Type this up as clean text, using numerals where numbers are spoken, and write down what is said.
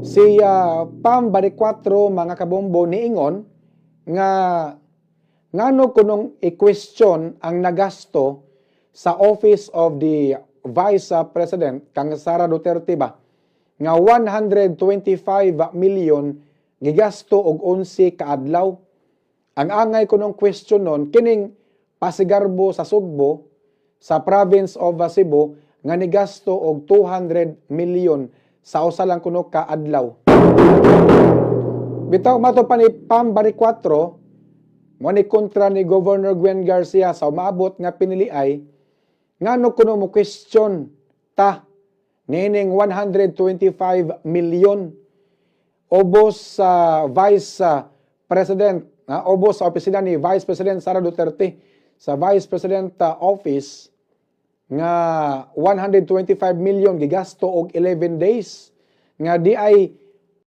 Si Pam Baricuatro, mga kabombo, niingon nga ngano kunong i-question ang nagasto sa Office of the Vice President kang Sara Duterte ba nga 125 million gigasto og 11 ka adlaw. Ang angay kunong question nun kining pasigarbo sa Sugbo, sa province of Cebu, nga nigasto og 200 million sa usa lang kuno ka adlaw. Bitaw mato pa ni Pam Baricuatro, mo ni kontra ni Governor Gwen Garcia sa umaabot nga piniliay, ngano kuno mo question ta niining 125 million ubos sa Vice President, ubos sa opisina ni Vice President Sara Duterte, sa Vice President Office, nga 125 million gigasto og 11 days nga di ay